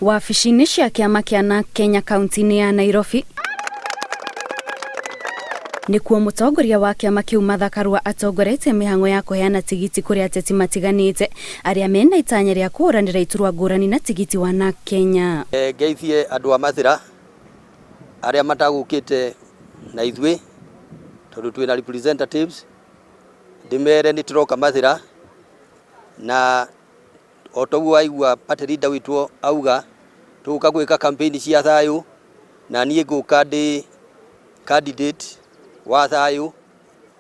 Wabici-inĩ cia kĩama kĩa NARC Kenya kaunti-inĩ ya Nairobi nĩkuo mũtongoria wa kĩama kĩu Martha Karua atongoretie mĩhang'o ya kũheana tigiti kũrĩ ateti matiganĩte arĩa mena itanya rĩa kũhũranĩra iturwa ngũrani na tigiti wa NARC Kenya. Ngeithie andũ a Mathĩra arĩa matagũkĩte na ithuĩ tondũ twĩna representatives, ndĩmere nĩ tũroka Mathĩra na o toguo waigua party leader witũ auga tũgũka gwĩka campaign cia thayũ na niĩ ngũka ndĩ candidate wa thayũ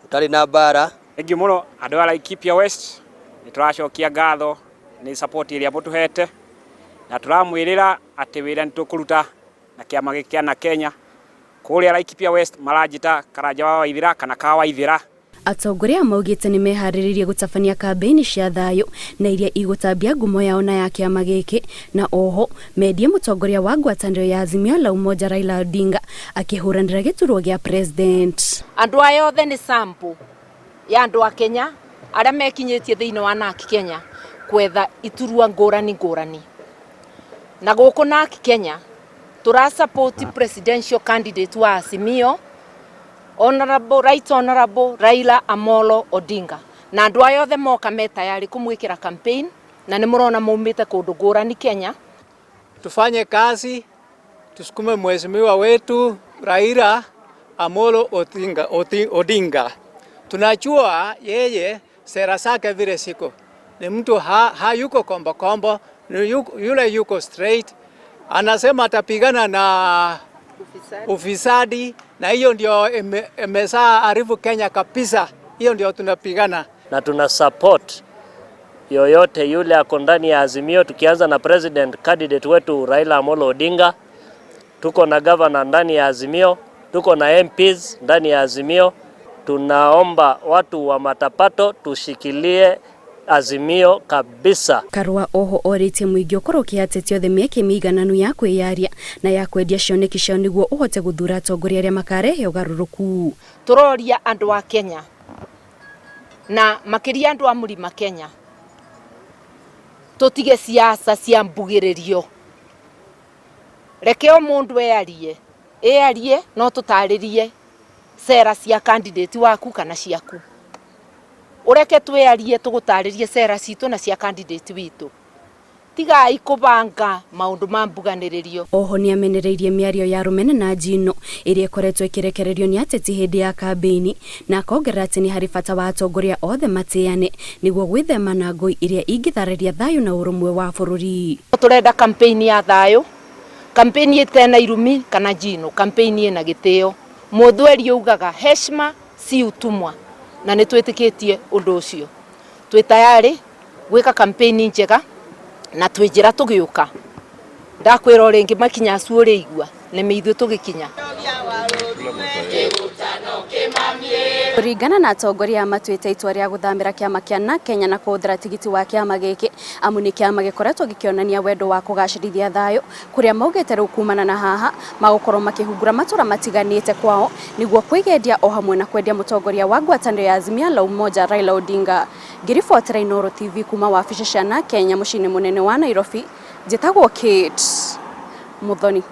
ũtarĩ na mbara. Thengiũ mũno andũ a Laikipia West, nĩ tũracokia ngatho nĩ support ĩrĩa mũtũhete na tũramwĩrĩra atĩ wĩra nĩ tũkũruta na kĩama gĩkĩ kĩa NARC Kenya. Kũrĩa Laikipia West maranjĩta Karanja wa Waithĩra kana ka Waithĩra. Atongoria aya maugĩte nĩ meharĩrĩirie gũtabania kambĩini cia thayũ na iria igũtambia ngumo yao na ya kĩama gĩkĩ na oho mendie mũtongoria wa ngwatanĩro ya Azimio la Umoja Raila Odinga akĩhũranĩra gĩturwa gĩa president. Andũ aya othe nĩ sample ya andũ a Kenya arĩa mekinyĩtie thĩinĩ wa NARC Kenya kwetha iturwa ngũrani ngũrani. Na gũkũ NARC Kenya tũra support presidential candidate wa Azimio Honorable, Right Honorable Raila Amolo Odinga. Na andũ aya othe moka me tayari kũmwĩkĩra campaign na nĩ mũrona maumĩte kũndũ ngũrani Kenya. Tufanye kazi, tusukume mheshimiwa wetu Raila Amolo Odinga, Odinga. Tunajua yeye sera zake vile siko ni mtu hayuko kombo kombo, ni yule yuko straight, anasema atapigana na ufisadi, na hiyo ndio imezaa haribu Kenya kabisa. Hiyo ndio tunapigana na tuna support yoyote yule ako ndani ya Azimio, tukianza na president candidate wetu Raila Amolo Odinga. Tuko na governor ndani ya Azimio, tuko na MPs ndani ya Azimio. Tunaomba watu wa Matapato tushikilie Azimio kabisa. Karua oho orĩtie mũingĩ ũkorwo ũkĩhe ateti othe mĩeke mĩigananu ya kwĩyaria na ya kwendia cioneki ciao nĩguo ũhote gũthura atongoria arĩa makarehe ũgarũrũku. Tũroria andũ a Kenya na makĩria andũ a Mũrima Kenya tũtige siasa cia mbugĩrĩrio. Reke o mũndũ earie, earie no tũtarĩrie sera cia candidate waku kana ciaku. Ũreke twĩarie tũgũtarĩrie sera citũ na cia candidate witũ. Tigai kũbanga maũndũ ma mbuganĩrĩrio. Oho nĩamenereirie mĩario ya rũmena na njino ĩrĩa ĩkoretwo ĩkĩrekererio nĩ ateti hĩndĩ ya kambĩini na akongerera atĩ nĩ harĩ bata wa atongoria othe matĩane nĩguo gwĩthema na ngũi iria ingĩthararia thayũ na ũrũmwe wa bũrũri. Tũrenda campaign ya thayũ, campaign ĩtena irumi kana njino, campaign ĩna gĩtĩo. Mũthweri augaga heshima si utumwa, na nĩ twĩtĩkĩtie ũndũ ũcio. Twĩ tayari gwĩka campaign njega na twĩ njĩra tũgĩũka. Ndakwĩra o rĩngĩ makinya acu ũrĩigua nĩ ithuĩ tũgĩkinya. Kũringana na atongoria matuĩte itua rĩa gũthamĩra kĩama kĩa NARC Kenya na kũhũthĩra tigiti wa kĩama gĩkĩ amu nĩ kĩama gĩkoretwo gĩkĩonania wendo wa kũgacĩrithia thayũ kũrĩa maugĩte rĩu kumana na haha magũkorwo makĩhungura matũra matiganĩte kwao nĩguo kwĩgendia o hamwe na kwendia mũtongoria wa ngwatanĩro ya Azimio la Umoja Raila Odinga. Ngĩribotera Inooro TV kuma wabici cia NARC Kenya mũciĩ-inĩ mũnene wa Nairobi, njĩtagwo Kate Muthoni.